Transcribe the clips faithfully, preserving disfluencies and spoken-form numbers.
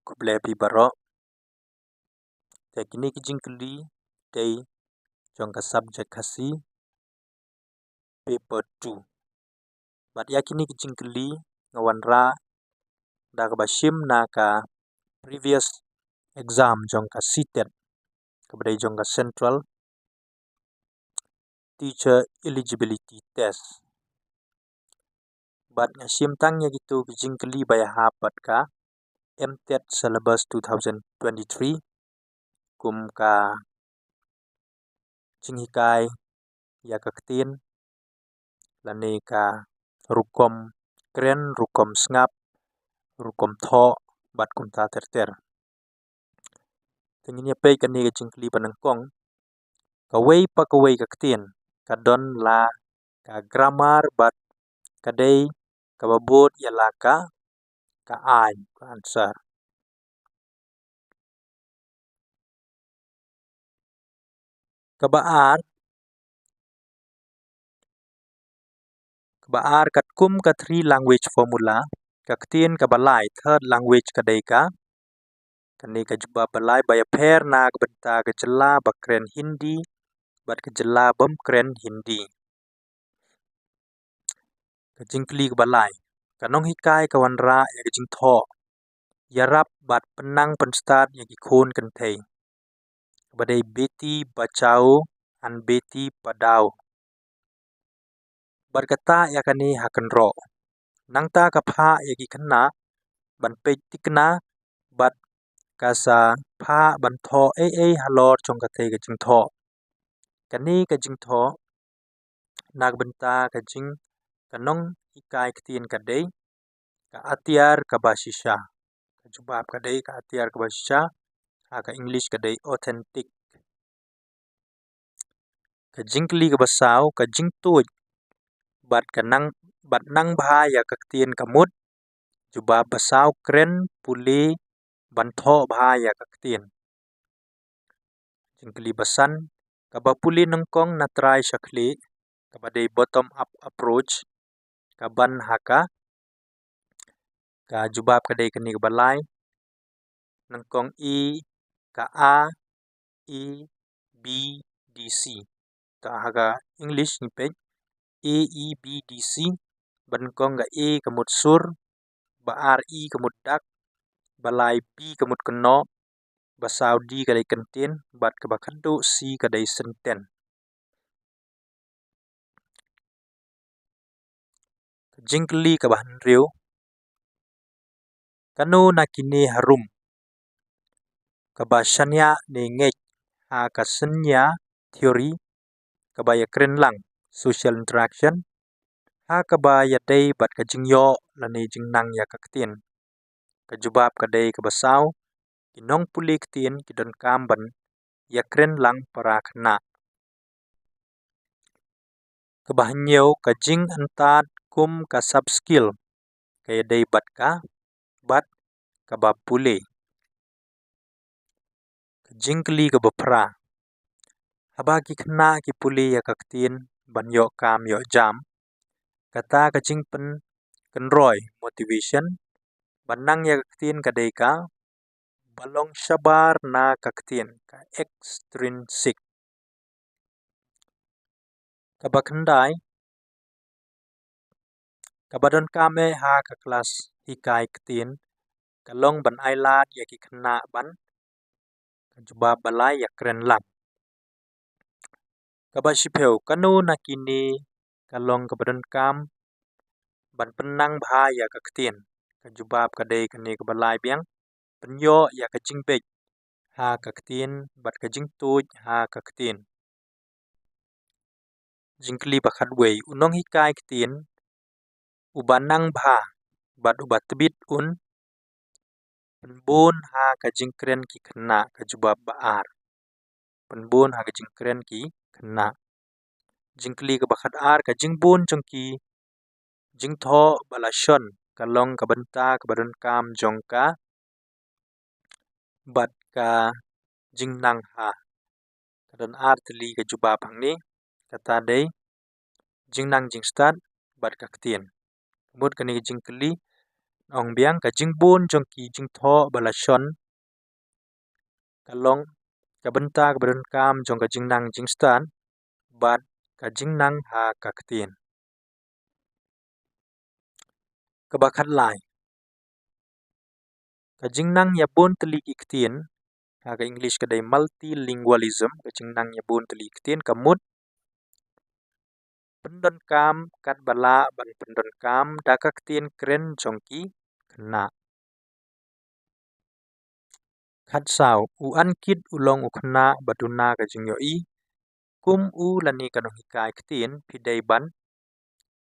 Khublei phi baroh. Te kine ki jingkylli dei jong ka subject Khasi, paper two. Bad ïa kine ki jingkylli nga wanrah da kaba shim na ka previous exam jong ka CTET, kaba dei jong ka Central Teacher Eligibility Test. Bad nga shim tang ïa kito ki jingkylli ba ïahap bad ka MTET syllabus two thousand twenty-three, kum ka jinghikai ïa ka ktien, lane ka rukom kren, rukom sngap, rukom thoh, bad kumta ter ter. Te ngin ïa peit kane ka jingkylli ba nyngkong. Kawei pa kawei ka ktien ka don la ka grammar bad ka dei kaba bud ïa la ka, ka aiñ, ka answer. Kaba ar, kaba ar, katkum ka three language formula, ka ktien kaba lai, third language, ka dei ka. Kane ka jubab ba lai ba ïapher na ka bynta ka jylla ba kren Hindi bad ka jylla bym kren Hindi. Ka jingkylli kaba lai. Ka nonghikai ka wanrah ïa ka jingthoh ïarap bad pynnang pynstad ïa ki khun kynthei, kaba dei Beti Bachao and Beti Padhao. Bad kata ïa kane ha kynroh. Nangta ka phah ïa ki khynnah ban peit thikna bad ka sa phah ban thoh ei ei halor jong katei ka jingthoh. Kane ka jingthoh na ka bynta ka jing, ka nonghikai ktien ka dei ka atiar kaba shisha. Ka jubab ka dei ka atiar kaba shisha, ha ka English ka dei authentic. Ka jingkylli kaba saw, ka jingtuid bad ka nang, bad nang bha ïa ka ktien ka mut. Jubab ba saw, kren pule ban thoh bha ïa ka ktien. Jingkylli ba san, kaba pule nyngkong na trai sha khlieh, kaba dei bottom up approach, ka ban ha ka, ka jubab ka dei kane kaba lai, nyngkong A, ka A, A, B, D, C. Ta ha ka English ngi peit A, E, B, D, C. Ba nyngkong ka A ka mut sur, ba ar E ka mut dak, ba lai B ka mut kynnoh, ba saw D ka dei kyntien, bad kaba khatduh C ka dei sentence. Ka jingkylli kaba hynriew. Kano na kine harum kaba shaniah ne ngeit ha ka synñia theory, kaba ïakren lang social interaction, ha kaba ïadei bad ka jingïoh lane jingnang ïa ka ktien. Ka jubab ka dei kaba saw, ki nongpule ktien ki donkam ban ïakren lang para khynnah. Kaba hynñiew, ka jingantad kum ka sub skill ka ïadei bad ka, bad kaba pule. Ka jingkylli kaba phra. Haba ki khynnah ki pule ïa ka ktien ban ïoh kam ïoh jam, kata ka jingpynkynroi, motivation, ban nang ïa ka ktien ka dei ka ba long shabar na ka ktien, ka extrinsic. Kaba khyndai, kaba donkam eh ha ka klas hikai ktien ka long ban ailad ïa ki khynnah ban, ka jubab ba lai, ïakren lang. Kaba shiphew, kano na kine ka long kaba donkam ban pynnang bha ïa ka ktien? Ka jubab ka dei kane kaba lai biang, pynïoh ïa ka jingbeit ha ka ktien bad ka jingtuid ha ka ktien. Jingkylli ba khatwei, u nonghikai ktien uba nang bha bad uba tbit un pynbun ha ka jingkren ki khynnah, ka jubab ba ar. Pynbun ha ka jingkren ki khynnah. Jingkylli kaba khatar, ka jingbun jong ki jingthoh ba la shon ka long ka bynta kaba donkam jong ka bad ka jingnang ha. Ka don ar tylli ka jubab hangne, kata dei jingnang jingstad bad ka ktien. Ka mut kane ka jingkylli Ong biang, ka jingbun jong ki jingthoh ba la shon ka long ka bynta kaba donkam jong ka jingnang jingstad bad ka jingnang ha ka ktien. Kaba khatlai, ka jingnang ïa bun tylli ki ktien, ha ka English ka dei multilingualism, ka jingnang ïa bun tylli ki ktien, ka mut pyndonkam katba lah ban pyndonkam da ka ktien kren jong ki khynnah. Khatsaw, u ankit u long u khynnah ba duna ka jingïohi, kum u lane ka nonghikai ktien phi dei ban,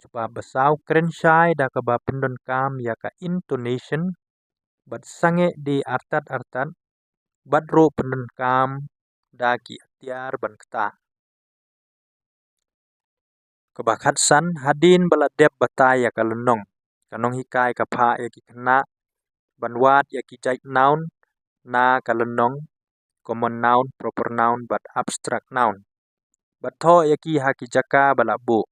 jubab ba saw, kren shai da kaba pyndonkam ïa ka intonation bad sangeh die artat artat bad ruh pyndonkam da ki atiar ban ktah. Kaba khatsan, hadien ba la dep batai ïa ka lynnong, ka nonghikai ka phah ïa ki khynnah ban wad ïa ki jait noun na ka lynnong, common noun, proper noun bad abstract noun, bad thoh ïa ki ha ki jaka ba la buh.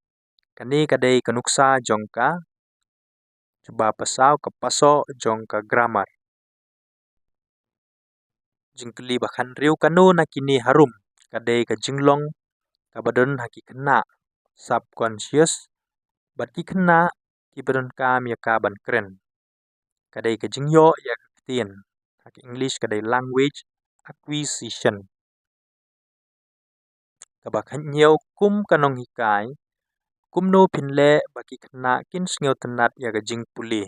Kane ka dei ka nuksa jong ka, jubab ba saw, ka pasoh jong ka grammar. Jingkylli ba khathynriew, kano na kine harum ka dei ka jinglong kaba don ha ki khynnah, subconscious, bad ki khynnah kiba donkam ïa ka ban kren, ka dei ka jingïoh ïa ka ktien, ha ka English ka dei language acquisition. Kaba khathynñiew, kum ka nonghikai, kumno phin leh ba ki khynnah kin sngewtynnat ïa ka jingpule,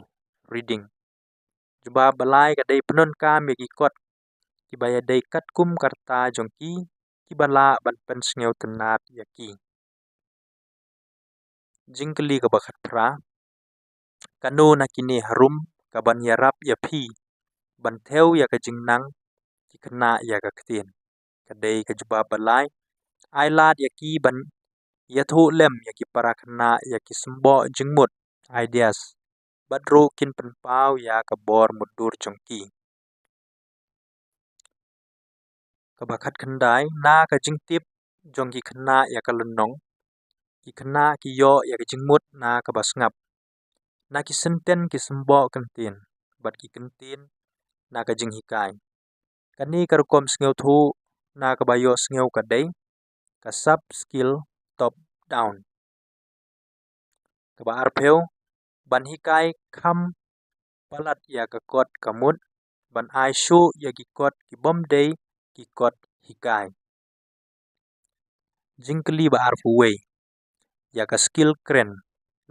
reading? Jubab ba lai, ka dei pyndonkam ïa ki kot kiba ïadei katkum ka rta jong ki, kiba lah ban pynsngewtynnat ïa ki. Jingkylli kaba khatphra, kano na kine harum kaban ïarap ïa phi ban thew ïa ka jingnang ki khynnah ïa ka ktien? Ka dei ka jubab ba lai, ai lad ïa ki ban ïathuh lem ïa ki para khynnah ïa ki symboh jingmut, ideas, bad ruh kin pynpaw ïa ka bor mutdur jong ki. Kaba khatkhyndai, na ka jingtip jong ki khynnah ïa ka lynnong, ki khynnah ki ïoh ïa ka jingmut na kaba sngap, na ki senten ki symboh kyntien bad ki kyntien na ka jinghikai. Kane ka rukom sngewthuh na kaba ïohsngew ka dei ka sub skill top down. Kaba arphew, ban hikai kham palat ïa ka kot ka mut, ban ai shuh ïa ki kot kibym dei ki kot hikai. Jingkylli ba arphew wei, ïa ka skill kren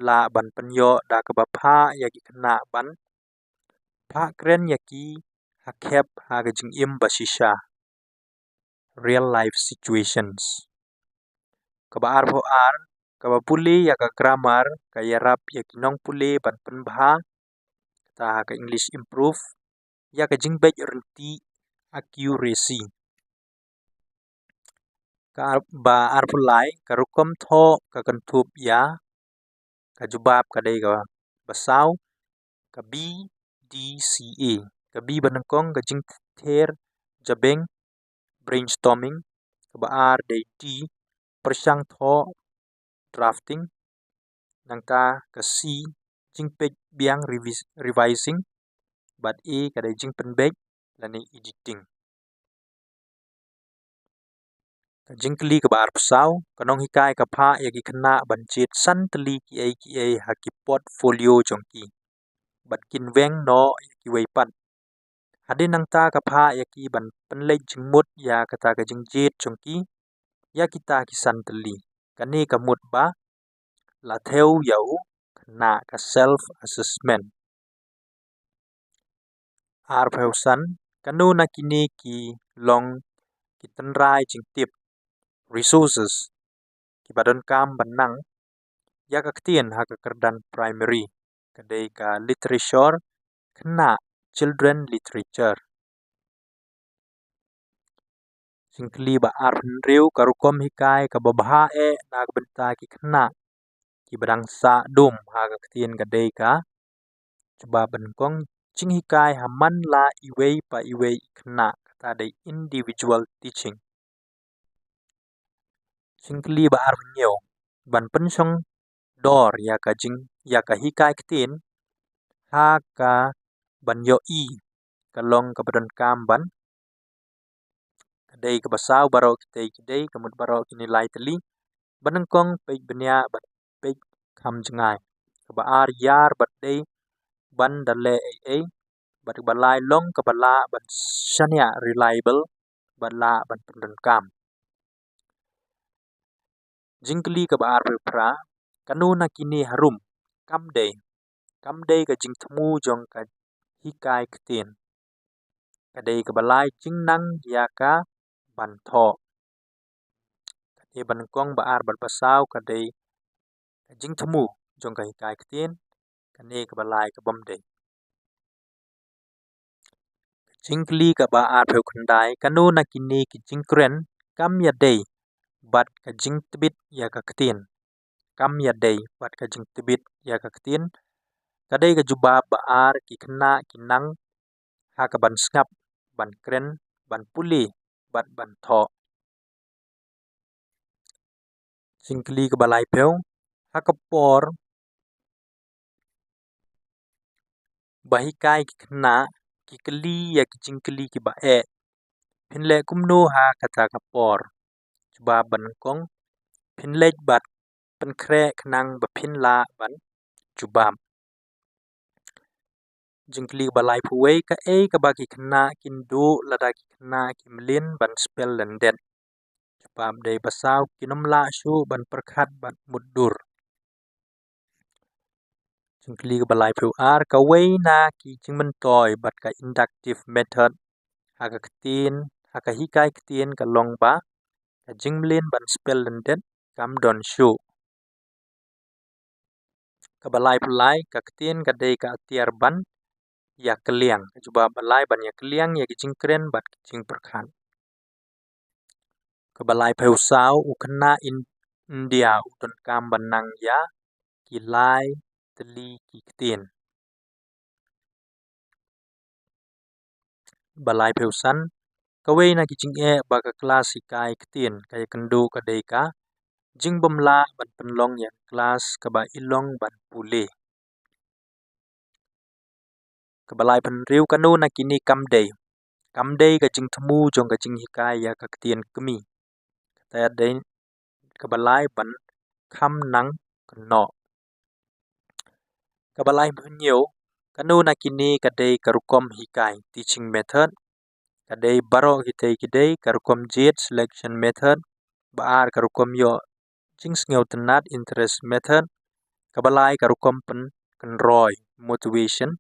lah ban pynïoh da kaba phah ïa ki khynnah ban phah kren ïa ki ha khep ha ka jingim ba shisha, real life situations. Kaba arphew ar, kaba pule ïa ka grammar ka ïarap ïa ki nongpule ban pynbha, kata ha ka English improve ïa ka jingbeit ryntih, accuracy. Kaba arphew lai, ka rukom thoh ka kynthup ïa, ka jubab ka dei kaba saw, ka B D C A. Ka B ba nyngkong ka jingther jabeng, brainstorming, kaba ar dei D, pyrshang thoh, drafting, nangta ka C, jingpeit biang, revis-, revising, bad A ka dei jingpynbeit lane editing. Ka jingkylli kaba arphew saw, ka nonghikai ka phah ïa ki khynnah ban jied san tylli kiei kiei ha ki portfolio jong ki bad kin weng noh ïa kiwei pat. Hadien nangta ka phah ïa ki ban pynleit jingmut ïa kata ka jingjied jong ki ïa kita ki san tylli. Kane ka mut ba la thew ïa u khynnah, ka self assessment. Arphew san, kano na kine ki long ki tynrai jingtip, resources, kiba donkam ban nang ïa ka ktien ha ka kyrdan primary? Ka dei ka literature khynnah, children literature. Jingkylli ba arphew hynriew, ka rukom hikai kaba bha eh na ka bynta ki khynnah kiba dang sah dum ha ka ktien ka dei ka, jubab ba nyngkong, jinghikai ha man la iwei pa iwei i khynnah, kata dei individual teaching. Jingkylli ba arphew hynñiew, ban pynshong dor ïa ka jing, ïa ka hikai ktien ha kaban ïohi ka long kaba donkam ban. Ka dei kaba saw, baroh kitei ki dei, ka mut baroh kine lai tylli. Ba nyngkong, peit bniah bad peit kham jngai. Kaba ar, ïar bad dei ban da leh ei ei. Bad kaba lai, long kaba lah ban shaniah, reliable, bad lah ban pyndonkam. Jingkylli kaba arphew phra, kano na kine harum kam dei? Kam dei ka jingthmu jong ka hikai ktien. Ka dei kaba lai, jingnang ïa kaban thoh. Kane ba nyngkong, ba ar bad ba saw ka dei ka jingthmu jong ka hikai ktien. Kane kaba lai ka bym dei. Jingkylli kaba arphew khyndai, kano na kine ki jingkren kam ïadei bad ka jingtbit ïa ka ktien? Kam ïadei bad ka jingtbit ïa ka ktien. Ka dei ka jubab ba ar, ki khynnah ki nang ha kaban sngap, ban kren, ban pule bad ban thoh. Jingkylli kaba laiphew, ha ka por ba hikai ki khynnah ki kylli ïa ki jingkylli kiba eh, phin leh kumno ha kata ka por? Jubab ba nyngkong, phin leit bad pynkhreh khnang ba phin lah ban jubab. Jingkylli kaba laiphew wei, kaei kaba ki khynnah kin duh lada ki khynnah ki mlien ban spell lyndet? Jubab dei ba saw, kin ym lah shuh ban pyrkhat bad mutdur. Jingkylli kaba laiphew ar, kawei na ki jingmyntoi bad ka inductive method ha ka ktien, ha ka hikai ktien ka long ba ka jingmlien ban spell lyndet kam don shuh. Kaba laiphew lai, ka ktien ka dei ka atiar ban ïakylliang. Ka jubab ba lai, ban ïakylliang ïa ki jingkren bad ki jingpyrkhat. Kaba laiphew saw, u khynnah India u donkam ban nang ïa ki lai tylli ki ktien. Ba laiphew san, kawei na ki jingeh ba ka klas hikai ktien ka ïakynduh ka dei ka jingbymlah ban pynlong ïa ka klas kaba i long ban pule. Kaba laiphew hynriew, kano na kine kam dei? Kam dei ka jingthmu jong ka jinghikai ïa ka ktien kmie. Kata dei kaba lai, ban kham nang kynnoh. Kaba laiphew hynñiew, kano na kine ka dei ka rukom hikai, teaching method? Ka dei baroh kitei ki dei, ka rukom jied, selection method, ba ar ka rukom ïoh jingsngewtynnad, interest method, kaba lai ka rukom pynkynroi, motivation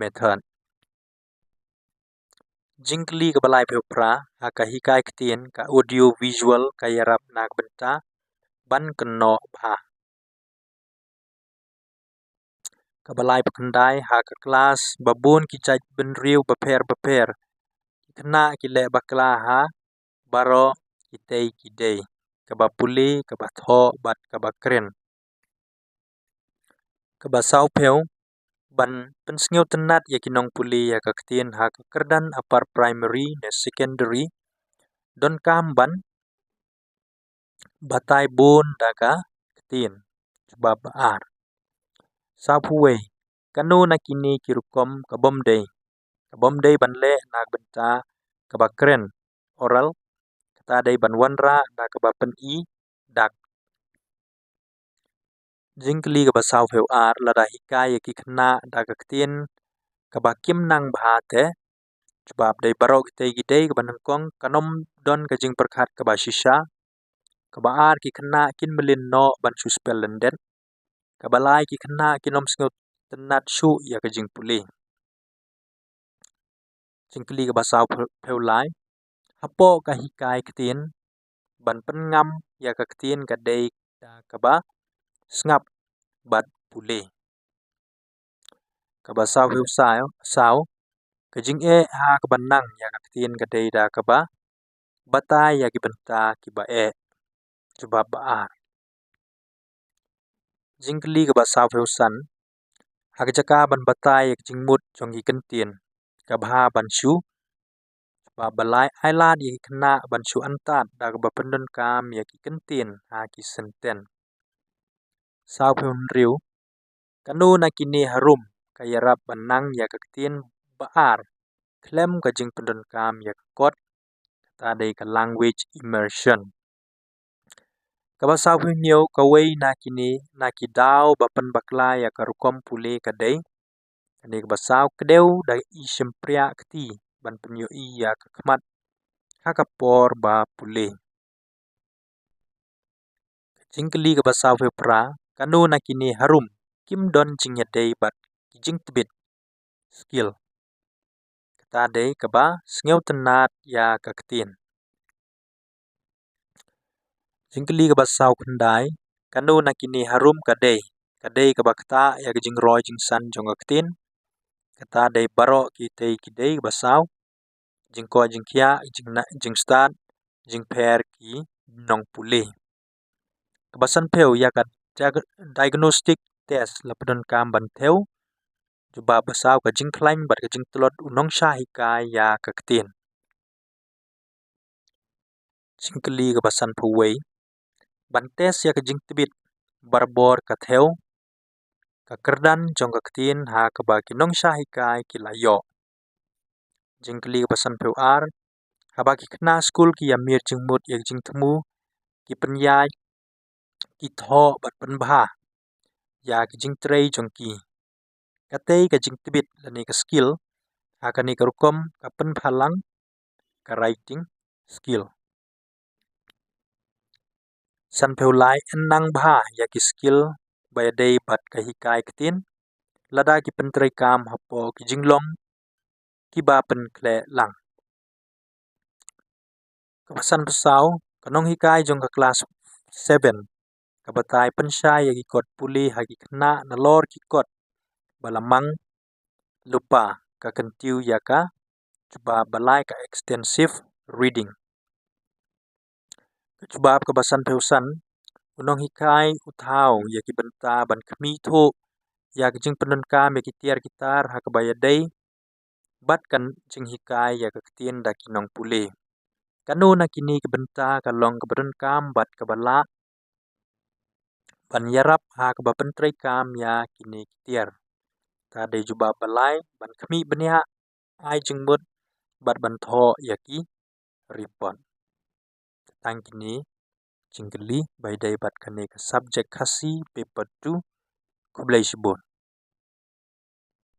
method. Jingkylli kaba laiphew phra, ha ka hikai ktien, ka audio visual ka ïarap na ka bynta ban kynnoh bha. Kaba laiphew khyndai, ha ka klas ba bun ki jait bynriew bapher bapher, ki khynnah ki leh bakla ha baroh kitei ki dei, kaba pule, kaba thoh bad kaba kren. Kaba sawphew, ban pynsngewtynnad ïa ki nongpule ïa ka ktien ha ka kyrdan upper primary ne secondary, donkam ban batai bun da ka ktien. Jubab ba ar. Sawphew wei, kano na kine ki rukom ka bym dei? Ka bym dei ban leh na ka bynta kaba kren, oral, kata dei ban wanrah da kaba pyni dak. Jingkylli kaba sawphew ar, lada hikai ïa ki khynnah da ka ktien kaba kim nang bha te? Jubab dei baroh kitei ki dei, kaba nyngkong, kan ym don ka jingpyrkhat kaba shisha. Kaba ar, ki khynnah kin mlien noh ban shu spell lyndet. Kaba lai, ki khynnah kin ym sngewtynnad shuh ïa ka jingpule. Jingkylli kaba sawphew lai, hapoh ka hikai ktien, ban pynngam ïa ka ktien ka dei da kaba sngap bad pule. Kaba sawphew saw, saw, ka jingeh ha kaba nang ïa ka ktien ka dei da kaba batai ïa ki bynta kiba eh. Jubab ba ar. Jingkylli kaba sawphew san, ha ka jaka ban batai ïa ka jingmut jong ki kyntien, ka bha ban shu. Jubab ba lai, ai lad ïa ki khynnah ban shu antad da kaba pyndonkam ïa ki kyntien ha ki senten. Sawphew hynriew, kano na kine harum ka ïarap ban nang ïa ka ktien ba ar khlem ka jingpyndonkam ïa ka kot, kata dei ka language immersion. Kaba saw phew hynñiew, kawei na kine na ki daw ba pynbakla ïa ka rukom pule ka dei, kane kaba saw, kdew da i shympriah kti ban pynïohi ïa ka khmat ha ka por ba pule. Ka jingkylli kaba saw phew phra, kano na kine harum kim don jingïadei bad ki jingtbit, skill, kata dei kaba sngewtynnad ïa ka ktien. Jingkylli kaba saw khyndai, kano na kine harum ka dei, ka dei kaba ktah ïa ka jingroi jingsan jong ka ktien, kata dei baroh kitei ki dei kaba saw, jingkoit jingkhiah, jingna-, jingstad, jingpher ki nongpule. Kaba san phew, ïa ka diag-, diagnostic test la pyndonkam ban thew jubab ba saw, ka jingkhlaiñ bad ka jingtlot u nongshah hikai ïa ka ktien. Jingkylli kaba san phew wei, ban test ïa ka jingtbit barabor ka thew, ka kyrdan jong ka ktien ha kaba ki nongshah hikai ki la ïoh. Jingkylli kaba san phew ar, haba ki khynnah skul ki ïamir jingmut ïa ka jingthmu, ki pynïaid, ki thoh bad pynbha ïa ki jingtrei jong ki. Katei ka jingtbit lane ka skill ha kane ka rukom ka pynbha lang ka writing skill. San phew lai, yn nang bha ïa ki skill ba ïadei bad ka hikai ktien lada ki pyntreikam hapoh ki jinglong kiba pynkhleh lang. Kaba san phew saw, ka nonghikai jong ka klas seven ka batai pynshai ïa ki kot pule ha ki khynnah nalor ki kot ba la mang lypa, ka kyntiew ïa ka jubab ba lai, ka extensive reading. Ka jubab kaba san phew san, u nonghikai u thaw ïa ki bynta ban khmih thuh ïa ka jingpyndonkam ïa ki tiar ki tar ha kaba ïadei bad ka jinghikai ïa ka ktien da ki nongpule. Kano na kine ki bynta ka long kaba donkam bad kaba lah ban ïarap ha kaba pyntreikam ïa kine ki tiar? Kata dei jubab ba lai, ban khmih bniah, ai jingmut bad ban thoh ïa ki report. Tang kine jingkylli ba ïadei bad kane ka subject Khasi paper two. Khublei shibun.